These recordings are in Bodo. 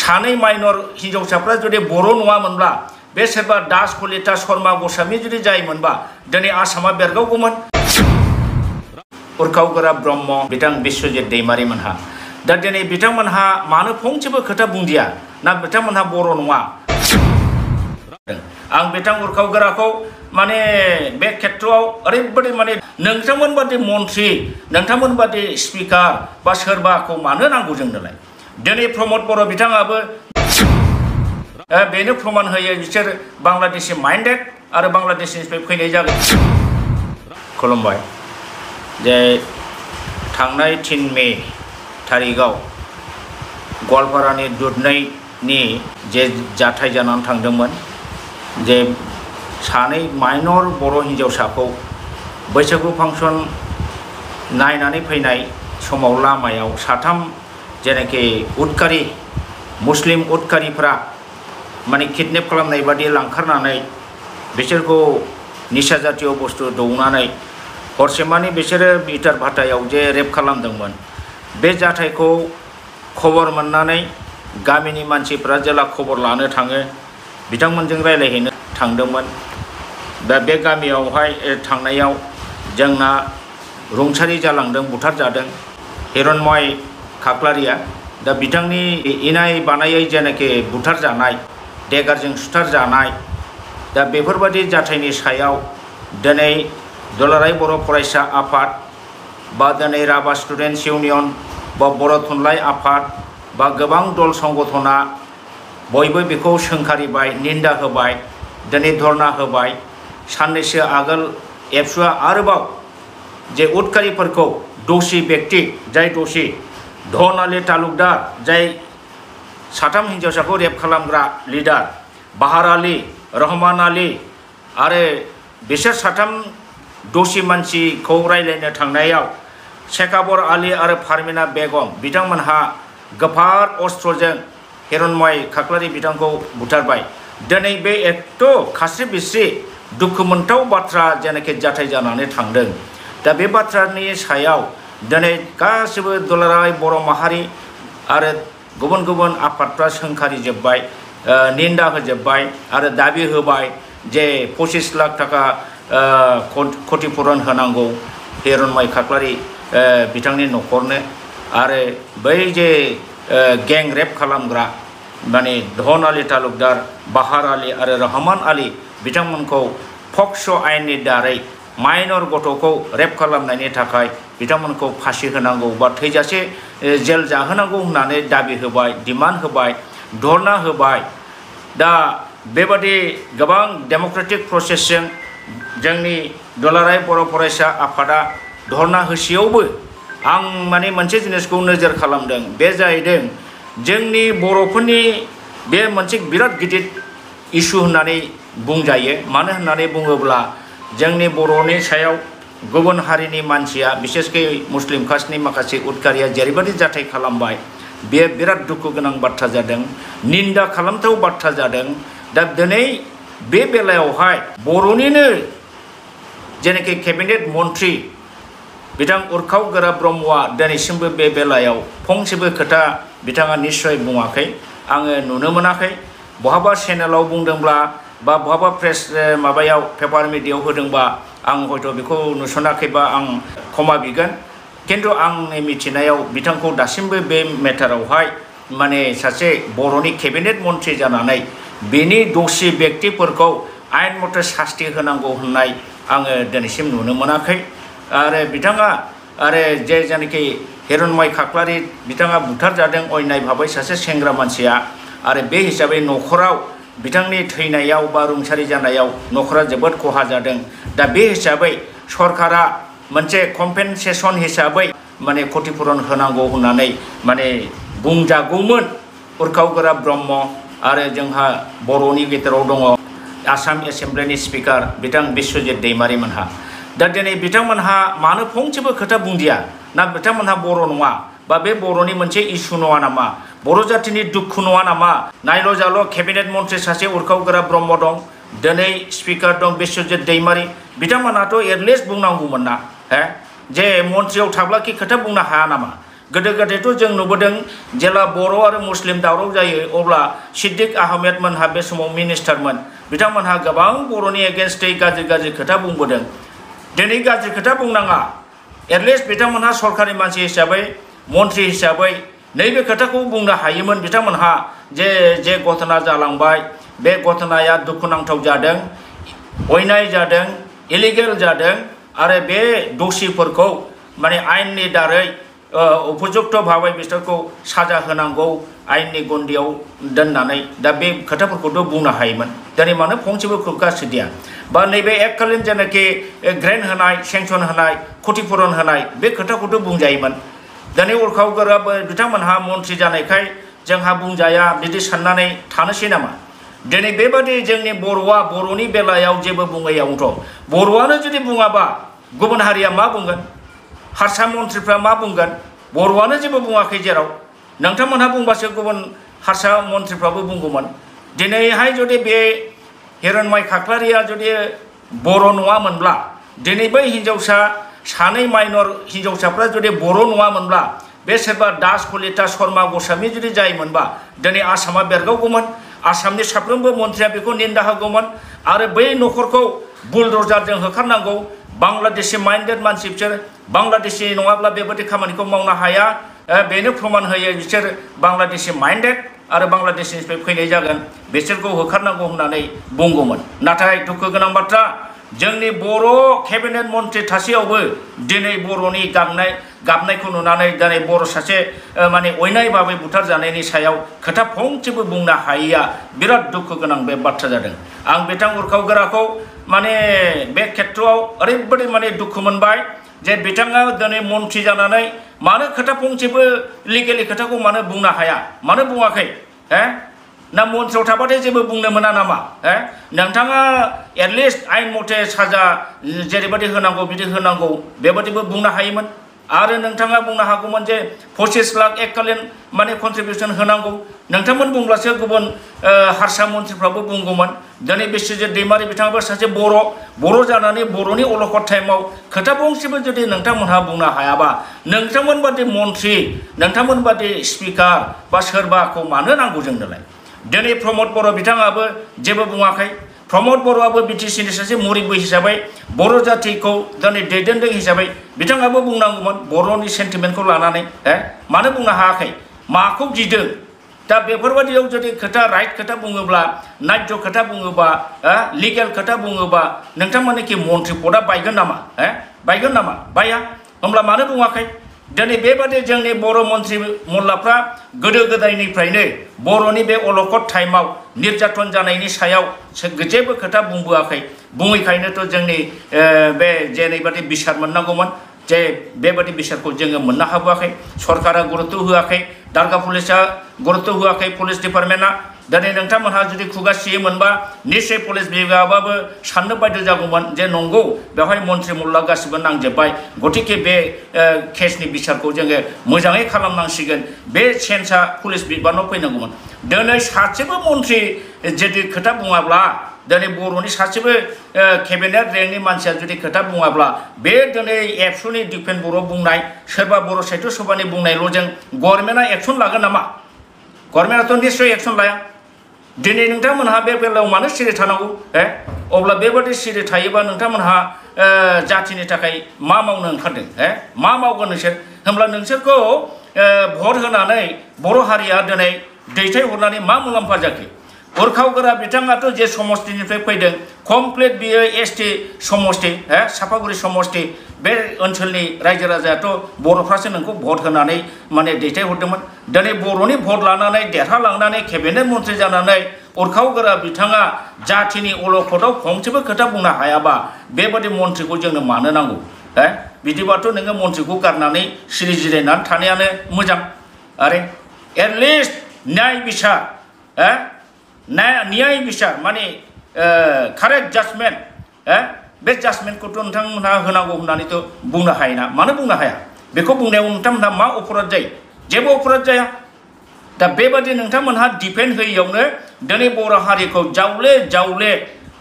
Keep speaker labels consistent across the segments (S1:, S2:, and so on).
S1: सानै माइनर हिनजावसाफ्रा जुदि बर' नङामोनब्ला बे सोरबा दास कलिता शर्मा गस्वामी जुदि जायोमोनबा दिनै आसामा बेरगावगौमोन। उरखावगोरा ब्रह्म बिथां बिस्वजित दैमारि मोनहा दा दिनै बिथांमोनहा मानो फंसेबो खोथा बुंदिया ना बिथांमोनहा बर' नङा। आं बिथां उरखावगोराखौ माने बे खेत्रआव ओरैबायदि माने नोंथांमोन बादि मन्त्रि नोंथांमोन बादि स्पिकार बा सोरबाखौ मानो नांगौ जोंनोलाय। दिनै प्रमद बर' बिथाङाबो बेनो प्रमान होयो बिसोर बांलादेशि माइन्डेड आरो बांलादेशनिफ्राय फैनाय जागोन। खुलुमबाय। जे थांनाय 3 मे थारिखआव गवालपारानि दुधनैनि जे जाथाय जानानै थांदोंमोन जे सानै माइनर बर' हिनजावसाखौ बैसागु फांसन नायनानै फैनाय समाव लामायाव साथाम जेनाखि उदखारि मुस्लिम उदखारिफ्रा माने किडनेप खालामनाय बादि लांखारनानै बिसोरखौ निसा जातीय बुस्थु दौनानै हरसेमानि बिसोरो इटार भाटायाव जे रेप खालामदोंमोन बे जाथायखौ खबर मोननानै गामिनि मानसिफ्रा जेला खबर लानो थाङो बिथांमोनजों रायलायहैनो थांदोंमोन। दा बे गामियावहाय थांनायाव जोंना रुंसारि जालांदों बुथारजादों हिरण्मय खाख्लारिया। दा बिथांनि इनाय बानायै जेनाखि बुथारजानाय देगारजों सुथारजानाय दा बेफोरबायदि जाथायनि सायाव दिनै दुलाराय बर' फरायसा आफाद बा दिनै राभा स्टुडेन्टस इउनियन बा बर' थुनलाइ आफाद बा गोबां दल संगठना बयबो बेखौ सोंखारिबाय निन्दा होबाय दिनै धरना होबाय। साननैसो आगोल एबसुआ आरोबाव जे उदखारिफोरखौ दोषी व्यक्ति जाय दोषी धन आली तालुकदार जाय साथाम हिनजावसाखौ रेप खालामग्रा लिडार बाहार आली रहमान आली आरो बिसोर साथाम दोषी मानसिखौ रायलायनो थांनायाव शेखाबर आली आरो फारमिना बेगम बिथांमोनहा गोफार अस्त्रजों हिरण्मय खाख्लारि बिथांखौ बुथारबाय। दिनै बे एथ' खास्रि बिस्रि दुखु मोनथाव बाथ्रा जेनाखि जाथाय जानानै थांदों दा बे बाथ्रानि सायाव दिनै गासिबो दुलाराय बर' माहारि आरो गुबुन गुबुन आफादफ्रा सोंखारिजोब्बाय निन्दा होजोब्बाय आरो दाबि होबाय जे 25 लाख थाखा क्षतिपुरन होनांगौ हिरण्मय खाख्लारि बिथांनि न'खरनो आरो बै जे गें रेप खालामग्रा माने धन आली तालुकदार बाहार आली आरो रहमान आली बिथांमोनखौ पक्स' आयेननि दारै माइनर गथ'खौ रेप खालामनायनि थाखाय बिथांमोनखौ फासि होनांगौ बा थैजासे जेल जाहोनांगौ होननानै दाबि होबाय डिमान्ड होबाय धरना होबाय। दा बेबादि गोबां डेम'क्रेटिक प्रसेसजों जोंनि दुलाराय बर' फरायसा आफादा धरना होसेयावबो आं माने मोनसे जिनिसखौ नोजोर खालामदों बे जाहैदों जोंनि बर'फोरनि बे मोनसे बिराद गिदिर इस्यु होननानै बुंजायो। मानो होननानै बुङोब्ला जोंनि बर'नि सायाव गुबुन हारिनि मानसिया बिसेसकै मुस्लिम कास्टनि माखासे उदखारिया जेरैबायदि जाथाय खालामबाय बे बिराद दुखु गोनां बाथ्रा जादों निन्दा खालामथाव बाथ्रा जादों। दा दिनै बे बेलायावहाय बर'निनो जेनाखि केबिनेट मन्त्रि बिथां उरखावगोरा ब्रह्मआ दिनैसिमबो बे बेलायाव फंसेबो खोथा बिथाङा निस्सय बुङाखै आङो नुनो मोनाखै। बहाबा चेनेलाव बुंदोंब्ला बा बहाबा प्रेस माबायाव पेपार मिडियायाव होदोंबा आं हयथ' बेखौ नुसनाखैबा आं क्षमा बिगोन किन्तु आंनि मिथिनायाव बिथांखौ दासिमबो बे मेटारावहाय माने सासे बर'नि केबिनेट मन्त्रि जानानै बेनि दोषी व्यक्तिफोरखौ आयेन मथे शास्ति होनांगौ होननाय आङो दिनैसिम नुनो मोनाखै। आरो बिथाङा आरो जे जानाखि हिरण्मय खाख्लारि बिथाङा बुथारजादों अन्याय भाबै सासे सेंग्रा मानसिया आरो बे हिसाबै न'खराव बिथांनि थैनायाव बा रुंसारि जानायाव न'खरा जोबोद खहा जादों। दा बे हिसाबै सरकारा मोनसे कम्पेनसेसन हिसाबै माने क्षतिपुरन होनांगौ होननानै माने बुंजागौमोन उरखावगोरा ब्रह्म आरो जोंहा बर'नि गेजेराव दङ आसाम एसेमब्लिनि स्पिकार बिथां बिस्वजित दैमारि मोनहा। दा दिनै बिथांमोनहा मानो फंसेबो खोथा बुंदिया ना बिथांमोनहा बर' नङा बा बे बर'नि मोनसे इस्यु नङा नामा बर' जातिनि दुखु नङा नामा। नायल' जाल' केबिनेट मन्त्रि सासे उरखावगोरा ब्रह्म दं दिनै स्पिकार दं बिस्वजित दैमारि बिथांमोनहाथ' एटलिस्ट बुंनांगौमोन ना जे मन्त्रियाव थाब्ला कि खोथा बुंनो हाया नामा गोदो गोदायथ' जों नुबोदों जेला बर' आरो मुस्लिम दावराव जायो अब्ला सिद्दिक आहमेद मोनहा बे समाव मिनिस्टारमोन बिथांमोनहा गोबां बर'नि एगेन्स्टै गाज्रि गाज्रि खोथा बुंबोदों दिनै गाज्रि खोथा बुंनाङा एटलिस्ट बिथांमोनहा सरकारि मानसि हिसाबै मन्त्रि हिसाबै नैबे खोथाखौ बुंनो हायोमोन बिथांमोनहा जे घटना जालांबाय बे घटनाया दुखुनांथाव जादों अयनाय जादों इलिगेल जादों आरो बे दोषिफोरखौ माने आयेननि दारै उपयुक्त भाबै बिसोरखौ साजा होनांगौ आयेननि गन्दियाव दोननानै दा बे खोथाफोरखौथ' बुंनो हायोमोन दिनै मानो फंसेबो खुगासिदिया बा नैबे एककालीन जेनाखि ग्रेन्ट होनाय सेंसन होनाय क्षतिपूरण होनाय बे खोथाखौथ' बुंजायोमोन दिनै उरखाव गोरा बिथांमोनहा मन्त्रि जानायखाय जोंहा बुंजाया बिदि साननानै थानोसै नामा दिनै बेबादि जोंनि बर'आ बर'नि बेलायाव जेबो बुङैयावथ' बर'आनो जुदि बुङाबा गुबुन हारिया मा बुंगोन हारसा मन्थ्रिफ्रा मा बुंगोन बर'आनो जेबो बुङाखै जेराव नोंथांमोनहा बुंबासो गुबुन हारसा मन्थ्रिफ्राबो बुंगौमोन दिनैहाय जुदि बे हिरण्मय खाख्लारिया जुदि बर' नङामोनब्ला दिनै बै हिन्जावसा सानै माइनर हिन्जावसाफ्रा जुदि बर' नङामोनब्ला बे सोरबा दास कलिता शर्मा गस्वामी जुदि जायोमोनबा दिनै आसामा बेरगावगौमोन आसामनि साफ्रोमबो मन्थ्रिया बेखौ निन्दा होगौमोन आरो बै न'खरखौ बुलडजारजों होखारनांगौ बांलादेशि माइन्डेड मानसि बिसोर बांलादेशि नङाब्ला बेबादि खामानिखौ मावनो हाया बेनो प्रमाण होयो बिसोर बांलादेशि माइन्डेड आरो बांलादेशनिफ्राय फैनाय जागोन बिसोरखौ होखारनांगौ होननानै बुंगौमोन नाथाय दुखु गोनां बाथ्रा जोंनि बर' केबिनेट मन्थ्रि थासेयावबो दिनै बर'नि गाबनायखौ नुनानै दिनै बर' सासे माने अयनाय भाबै बुथारजानायनि सायाव खोथा फंसेबो बुंनो हायैया बिराद दुखु गोनां बे बाथ्रा जादों आं बिथां उरखाव गोराखौ माने बे खेत्रआव ओरैबायदि माने दुखु मोनबाय जे बिथाङा दिनै मन्थ्रि जानानै मानो खोथा फंसेबो लिगेलि खोथाखौ मानो बुंनो हाया मानो बुङाखै ना मन्थ्रियाव थाबाथाय जेबो बुंनो मोना नामा नोंथाङा एटलिस्ट आयेन मथे साजा जेरैबायदि होनांगौ बिदि होनांगौ बेबादिबो बुंनो हायोमोन आरो नोंथाङा बुंनो हागौमोन जे 25 लाख एककालीन माने कन्ट्रिबिउसन होनांगौ नोंथांमोन बुंब्लासो गुबुन हारसा मन्थ्रिफ्राबो बुंगौमोन दिनै बिस्वजित दैमारी बिथाङाबो सासे बर' जानानै बर'नि अलखद टाइमाव खोथा फंसेबो जुदि नोंथांमोनहा बुंनो हायाबा नोंथांमोन बादि मन्थ्रि नोंथांमोन बादि स्पिकार बा सोरबाखौ मानो नांगौ जोंनोलाय दिनै प्रमद बर' बिथाङाबो जेबो बुङाखै प्रमद बर'आबो बिटिसिनि सासे मुरिबो हिसाबै बर' जातिखौ दिनै दैदेनदों हिसाबै बिथाङाबो बुंनांगौमोन बर'नि सेन्टिमेन्टखौ लानानै मानो बुंनो हायाखै माखौ गिदों दा बेफोरबायदियाव जुदि खोथा राइट खोथा बुङोब्ला नायज खोथा बुङोबा लिगेल खोथा बुङोबा नोंथांमोननिखि मन्थ्रि पदआ बायगोन नामा बाया होमब्ला मानो बुङाखै दिनै बेबादि जोंनि बर' मन्थ्रि मल्लाफ्रा गोदो गोदायनिफ्रायनो बर'नि बे अलखद टाइमाव निर्यातन जानायनि सायाव जेबो खोथा बुंबोआखै बुङैखायनोथ' जोंनि बे जेरैबादि बिसार मोननांगौमोन जे बेबादि बिसारखौ जोङो मोननो हाबोआखै सरकारा गुरुत्त होआखै दारगा पुलिसा गुरुत्त होआखै पुलिस डिपार्टमेन्टआ दिनै नोंथांमोनहा जुदि खुगा सियोमोनबा निश्चय पुलिस बिभागाबो साननो बायद' जागौमोन जे नंगौ बेवहाय मन्थ्रि मल्ला गासिबो नांजोब्बाय गतिके बे केसनि बिसारखौ जोङो मोजाङै खालामनांसिगोन बे सेन्सआ पुलिस बिबानाव फैनांगौमोन दिनै सासेबो मन्थ्रि जुदि खोथा बुङाब्ला दिनै बर'नि सासेबो केबिनेट रेंकनि मानसिया जुदि खोथा बुङाब्ला बे दिनै एबसुनि दिपेन बर' बुंनाय सोरबा बर' साहित्य सभानि बुंनायल'जों गभर्नमेन्टआ एक्सन लागोन नामा गभर्नमेन्टआथ' निश्चय एक्सन लाया दिनै नोंथांमोनहा बे बेलायाव मानो सिरि थानांगौ अब्ला बेबादि सिरि थायोबा नोंथांमोनहा जातिनि थाखाय मा मावनो ओंखारदों मा मावगोन नोंसोर होमब्ला नोंसोरखौ भट होनानै बर' हारिया दिनै दैथायहरनानै मा मुलाम्फा जाखो उरखाव गोरा बिथाङाथ' जे समष्टिनिफ्राय फैदों कमप्लिट बियो एसटि समष्टि सापागुरि समष्टि बे ओनसोलनि रायजो राजायाथ' बर'फ्रासो नोंखौ भट होनानै माने दैथायहरदोंमोन दिनै बर'नि भट लानानै देरहालांनानै केबिनेट मन्थ्रि जानानै उरखाव गोरा बिथाङा जातिनि अलखदाव फंसेबो खोथा बुंनो हायाबा बेबादि मन्थ्रिखौ जोंनो मानो नांगौ बिदिबाथ' नोङो मन्थ्रिखौ गारनानै सिरि जिरायनानै थानायानो मोजां आरो एटलिस्ट न्याय बिसार न्याय बिसार माने कारेक्ट जाजमेन्ट बे जाजमेन्टखौथ' नोंथांमोनहा होनांगौ होननानैथ' बुंनो हायोना मानो बुंनो हाया बेखौ बुंनायाव नोंथांमोनहा मा अपराध जायो जेबो अपराध जाया दा बेबादि नोंथांमोनहा डिफेन्ड होयैयावनो दिनै बर' हारिखौ जावले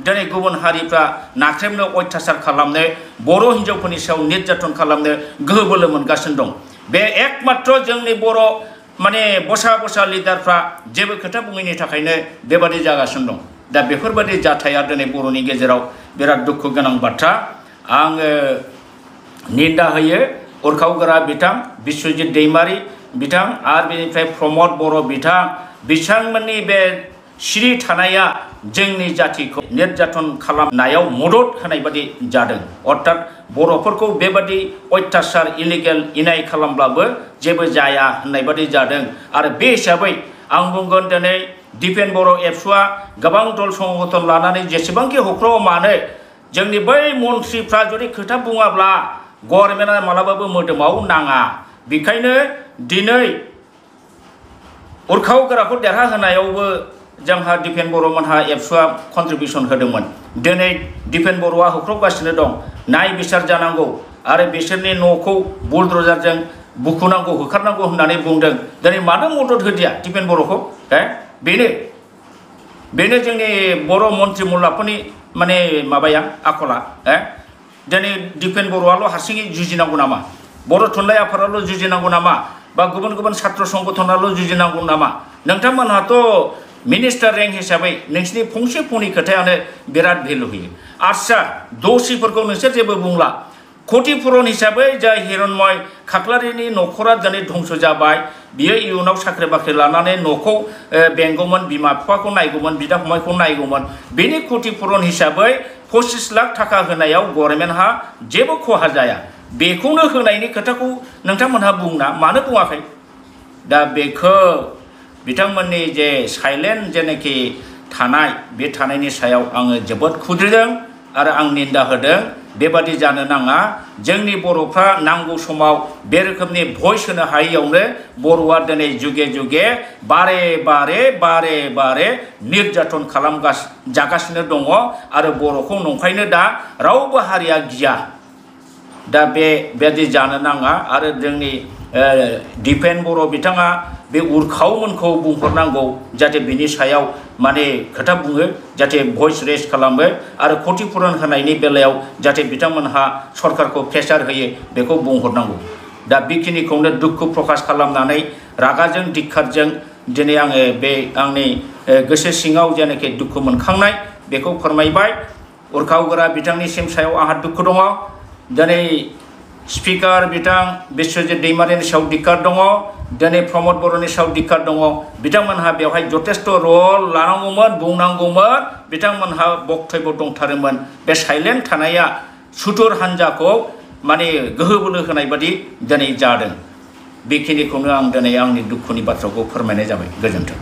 S1: दिनै गुबुन हारिफ्रा नाख्रेबनो अयथासार खालामनो बर' हिन्जावफोरनि सायाव निर्यातन खालामनो गोहो बोलो मोनगासिनो दं बे एकमात्र जोंनि बर' माने बसा लिडारफ्रा जेबो खोथा बुङैनि थाखायनो बेबादि जागासिनो दं दा बेफोरबादि जाथाया दिनै बर'नि गेजेराव बिराद दुखु गोनां बाथ्रा आङो निन्दा होयो उरखावग्रा बिथां बिस्वजित दैमारी बिथां आरो बेनिफ्राय प्रमद बर' बिथां बिथांमोननि बे सिरि थानाया जोंनि जातिखौ निर्यातन खालामनायाव मदद होनाय बादि जादों अर्थात बर'फोरखौ बेबादि अत्याचार इलिगेल इनाय खालामब्लाबो जेबो जाया होननाय बादि जादों आरो बे हिसाबै आं बुंगोन दिनै दिपेन बर' एबसुआ गोबां दल संगठन लानानै जेसेबांखि हख्राव मानो जोंनि बै मन्थ्रिफ्रा जुदि खोथा बुङाब्ला गभर्नमेन्टआ मालाबाबो मोदोमाव नाङा बेखायनो दिनै उरखावग्राखौ देरहाहोनायावबो जोंहा दिपेन बर'मोनहा एबसुआ कन्ट्रिबिउसन होदोंमोन दिनै दिपेन बर'आ होख्रावगासिनो दं नाय बिसार जानांगौ आरो बिसोरनि न'खौ बुलडजारजों बुखुनांगौ होखारनांगौ होननानै बुंदों दिनै मानो मदद होदिया दिपेन बर'खौ बेनो जोंनि बर' मन्त्रि मुलाफोरनि माने माबाया आखला दिनै दिपेन बर'आल' हारसिङै जुजिनांगौ नामा बर' थुनलाइ आफादाल' जुजिनांगौ नामा बा गुबुन गुबुन छात्र संगठनाल' जुजिनांगौ नामा नोंथांमोनहाथ' मिनिस्टार रेंक हिसाबै नोंसिनि फंसे फंनै खोथायानो बिराद भेलु होयो आच्छा दसिफोरखौ नोंसोर जेबो बुंला क्षतिपुरन हिसाबै जाय हिरण्मय खाख्लारिनि न'खरा दिनै धंस जाबाय बियो इयुनाव साख्रि बाख्रि लानानै न'खौ बेंगौमोन बिमा बिफाखौ नायगौमोन बिदा फंबायखौ नायगौमोन बेनि क्षतिपुरन हिसाबै 25 लाख थाखा होनायाव गभर्नमेन्टहा जेबो खहा जाया बेखौनो होनायनि खोथाखौ नोंथांमोनहा बुंना मानो बुङाखै दा बेखौ बिथांमोननि जे साइलेन्ट जेनाखि थानाय बे थानायनि सायाव आङो जोबोद खुद्रिदों आरो आं निन्दा होदों बेबादि जानो नाङा जोंनि बर'फ्रा नांगौ समाव बे रोखोमनि भइस होनो हायैयावनो बर'आ दिनै जुगे जुगे बारे बारे निर्यातन जागासिनो दङ आरो बर'खौ नंखायनो दा रावबो हारिया गिया दा बेबादि जानो नाङा आरो जोंनि दिपेन बर' बिथाङा बे उरखावमोनखौ बुंहरनांगौ जाहाथे बिनि सायाव माने खोथा बुङो जाहाथे भइस रेज खालामो आरो क्षतिपुरन होनायनि बेलायाव जाहाथे बिथांमोनहा सरकारखौ प्रेसार होयो बेखौ बुंहरनांगौ दा बेखिनिखौनो दुखु प्रकाश खालामनानै रागाजों दिक्खारजों दिनै आङो बे आंनि गोसो सिङाव जेनाखि दुखु मोनखांनाय बेखौ फोरमायबाय उरखावग्रा बिथांनिसिम सायाव आंहा दुखु दङ दिनै स्पिकार बिथां बिस्वजित दैमारिनि सायाव दिक्कार दङ दिनै प्रमद बर'नि सायाव दिक्कार दङ बिथांमोनहा बेवहाय जथेस्थ रल लानांगौमोन बुंनांगौमोन बिथांमोनहा बक्तब्य दंथारोमोन बे साइलेन्ट थानाया सुथुर हान्जाखौ माने गोहो बोलो होनाय बादि दिनै जादों बेखिनिखौनो आं दिनै आंनि दुखुनि बाथ्राखौ फोरमायनाय जाबाय गोजोन्थों।